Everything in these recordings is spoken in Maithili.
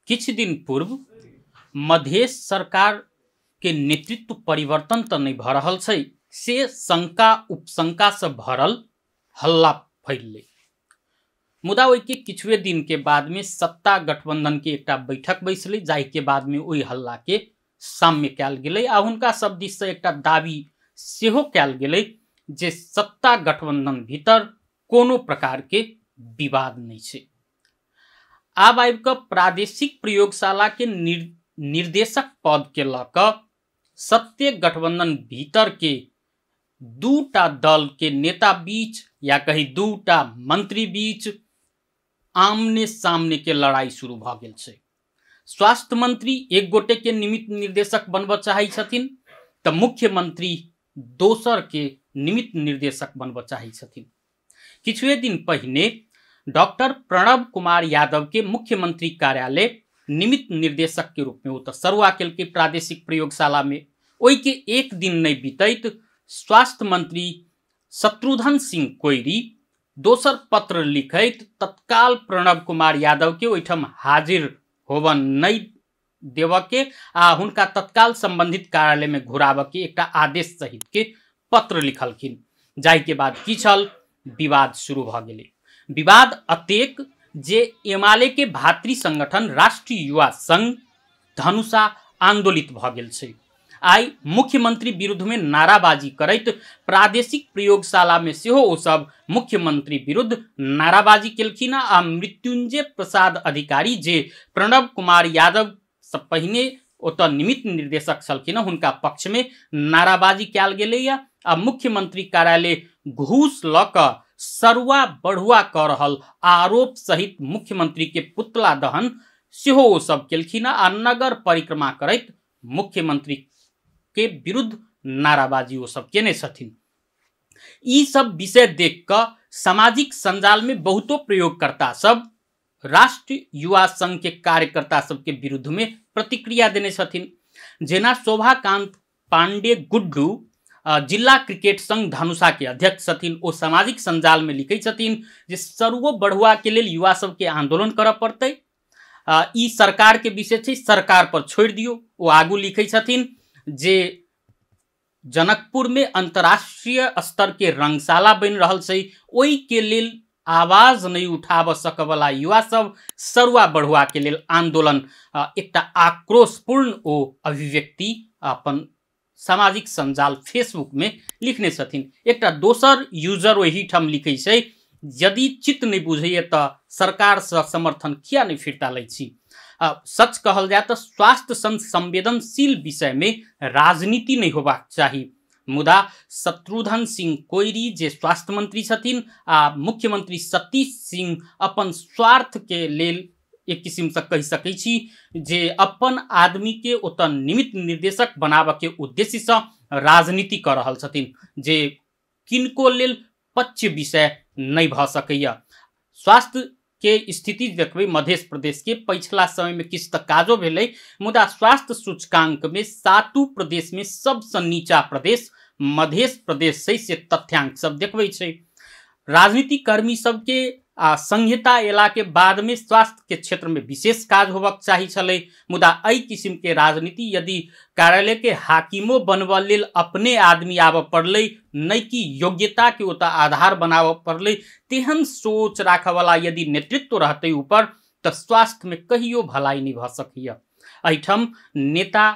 किछु दिन पूर्व मधेश सरकार के नेतृत्व परिवर्तन तऽ नहि भऽ रहल छै से शंका उपशंका से भरल हल्ला फैललै। मुदा ओहिके किछुए दिन के बाद में सत्ता गठबंधन के एकटा बैठक बैसलै, जाहिके बाद में ओहि हल्ला के साम्य कयल गेलै आ हुनका सब दिस से एकटा दावी सेहो कयल गेलै जे सत्ता गठबंधन भीतर कोनो प्रकार के विवाद नहीं छै। आब आबि कऽ प्रादेशिक प्रयोगशाला के निर्देशक पद के लऽ कऽ सत्य गठबंधन भीतर के दूटा दल के नेता बीच या कही दूटा मंत्री बीच आमने सामने के लड़ाई शुरू भऽ गेल छै। स्वास्थ्य मंत्री एक गोटे के निमित्त निर्देशक बनबऽ चाहै छथिन तऽ मुख्यमंत्री दोसर के निमित्त निर्देशक बनबऽ चाहै छथिन। किछुए दिन पहिने डॉक्टर प्रणव कुमार यादव के मुख्यमंत्री कार्यालय निमित्त निर्देशक के रूप में ओ तऽ सरुआ केलकै प्रादेशिक प्रयोगशाला में। ओहिके एक दिन नहीं बीतैत स्वास्थ्य मंत्री शत्रुघ्न सिंह कोइरी दोसर पत्र लिखैत तत्काल प्रणव कुमार यादव के ओहिठाम हाजिर होबऽ नहीं देबऽ के आ हुनका तत्काल संबंधित कार्यालय में घुराबऽ के एकटा आदेश सहित के पत्र लिखलखिन। जाहिके बाद की छल, विवाद शुरू भऽ गेलै। विवाद अतेक जे एमाले के भातृ संगठन राष्ट्रीय युवा संघ धनुषा आंदोलित भऽ गेल छै। आइ मुख्यमंत्री विरुद्ध में नाराबाजी करैत प्रादेशिक प्रयोगशाला में सेहो ओ सब मुख्यमंत्री विरुद्ध नाराबाजी केलखिन आ मृत्युंजय प्रसाद अधिकारी जे प्रणव कुमार यादव से पहिने ओतऽ निमित्त निर्देशक छलखिन हुनका पक्ष में नाराबाजी कयल गेलैया आ मुख्यमंत्री कार्यालय घूस लऽ कऽ सरुआ बढ़ुआ कऽ रहल आरोप सहित मुख्यमंत्री के पुतला दहन सेहो ओ सब केलखिन आ नगर परिक्रमा करैत मुख्यमंत्री के विरुद्ध नाराबाजी ओ सब केने छथिन। ई सब विषय देख कऽ सामाजिक संजाल में बहुतो प्रयोगकर्ता सब राष्ट्रीय युवा संघ के कार्यकर्ता सबके विरुद्ध में प्रतिक्रिया देने छथिन। जेना शोभाकांत पांडे गुड्डू जिला क्रिकेट संघ धनुषा के अध्यक्ष छथिन, ओ सामाजिक संजाल में लिखै छथिन जे सरुओ बढ़ुआ के लेल युवा सबके आंदोलन करऽ पड़तै, ई सरकार के विषय छै, सरकार पर छोड़ि दियौ। ओ आगू लिखै छथिन जे जनकपुर में अंतर्राष्ट्रीय स्तर के रंगशाला बनि रहल छै, ओहि के लेल आवाज नहीं उठाबऽ सकऽवला युवा सब सरुआ बढ़ुआ के लेल आंदोलन एकटा आक्रोशपूर्ण ओ अभिव्यक्ति अपन सामाजिक संजाल फेसबुक में लिखने छथिन। एकटा दोसर यूजर ओहिठाम लिखै छै यदि चित्त नहीं बुझैए तऽ सरकारसँ समर्थन किया नहीं फिर्ता लै छी। सच कहल जाय तऽ स्वास्थ्य सन संवेदनशील विषय में राजनीति नहीं होबाक चाही। मुदा शत्रुघ्न सिंह कोइरी जे स्वास्थ्य मंत्री छथिन आ मुख्यमंत्री सतीश सिंह अपन स्वार्थ के लेल एक किसिमसँ कहि सकै छी जे अपन आदमी के ओतऽ निमित्त निर्देशक बनाबऽ के उद्देश्यसँ राजनीति कऽ रहल छथिन जे किनको लेल पच्य विषय नहीं भऽ सकैए। स्वास्थ्य के स्थिति देखबै मध्य प्रदेश के पछिला समय में किछु तऽ काजो भेलै, मुदा स्वास्थ्य सूचकांक में सातू प्रदेश में सबसँ नीचा प्रदेश मध्य प्रदेश छै से तथ्यांक सब देखबै छै। राजनीतिक कर्मी सबके आ संहिता अयला के बाद में स्वास्थ्य के क्षेत्र में विशेष काज होबाक चाही छलै, मुदा एहि किसिम के राजनीति यदि कार्यालय के हाकिमो बनबऽ लेल अपने आदमी आबऽ पड़लै, नहि कि योग्यता के ओतऽ आधार बनाबऽ पड़लै, तेहन सोच राखऽवला यदि नेतृत्व रहतै ऊपर तऽ स्वास्थ्य में कहियो भलाई नहीं भऽ सकैए। एहिठाम नेता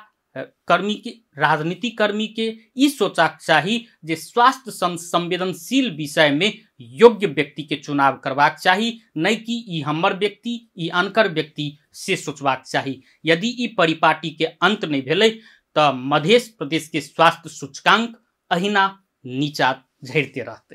कर्मी के राजनीति कर्मी के ई सोचबाक चाही जे स्वास्थ्य सन संवेदनशील विषय में योग्य व्यक्ति के चुनाव करबाक चाही, नहि कि ई हमर व्यक्ति ई अनकर व्यक्ति से सोचबाक चाही। यदि ई परिपाटी के अंत नहीं भेलै तऽ मध्य प्रदेश के स्वास्थ्य सूचकांक अहिना नीचा झड़िते रहतै।